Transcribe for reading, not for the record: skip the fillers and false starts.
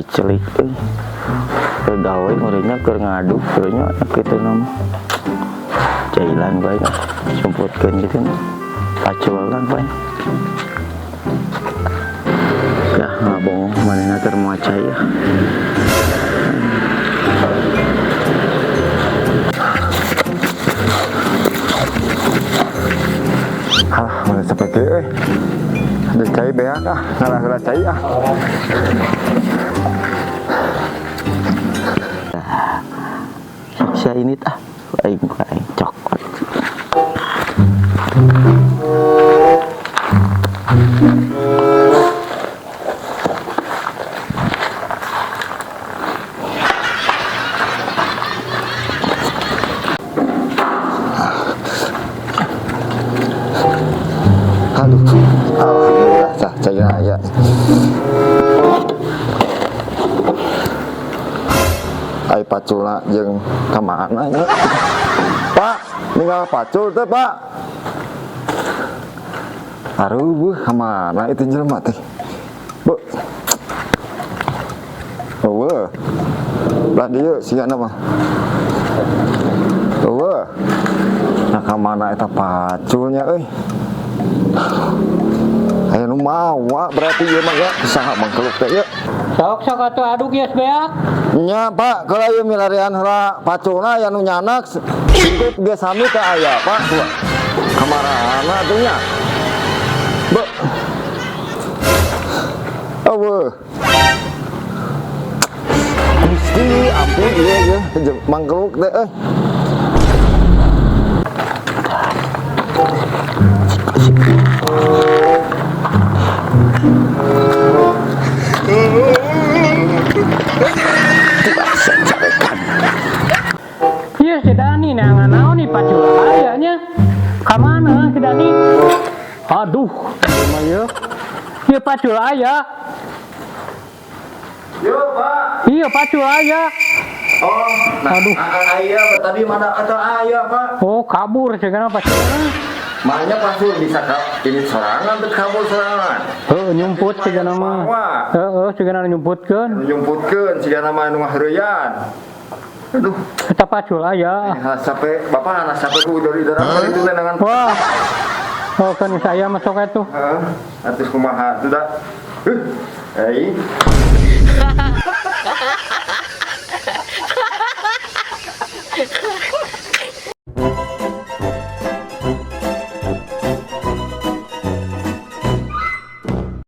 Cai celik euy. Keur gawe meureunnya keur ngaduk meureunnya kitu nama. Cailan bae sumputkeun gitu. Paculna bae. Yah, ngabong manehna keur mawa cai ya. Alah, mana sampai ke euy. Ada cai beak ah, ngalah heula cai ah. Sok sia ini tah. Aing aing cokot. Aduh, alhamdulillah cah cai aya. Ai paculna jeung ka mana nya? Pak, ninggal pacul teh, Pak. Aruh, ka mana itu jelema teh? Bu. Eueuh. Belah dieu sigana mah. Eueuh. Nah, ka mana eta paculnya euy? Aya nu mawa berarti ieu mah ya saha mangkeluk teh ieu. Sok sok atuh aduk geus beak. Nya Pak, kalau ieu milarian heula paculna aya nu nyanak ikut ge sami teh aya Pak. Kamarana atuh nya? Bu. Eueuh. Gusti ampun ieu ieu mangkeluk teh euy. Iya si Dani neangan naon nih pacul aya nya. Ka mana si Dani? Aduh, mah ieu. Ieu pacul aya. Yo, Pak. Iya pacul aya. Oh, nah, Aduh. Aya tadi mana atau aya, Pak? Oh, kabur sih pacul. Makanya pacul bisa ka ini sorangan teu kabur sorangan. Heeh, nyumput sigana mah. Heeh, sigana nyumputkeun. Nyumputkeun sigana mah nu ngaheureuyan. Aduh, Eta pacul aya. eh, sampai Bapak anak sampai ku idor-idoran itu dengan Wah. Oh, kan saya masuk atuh. Heeh, atuh kumaha tuh da. Ai.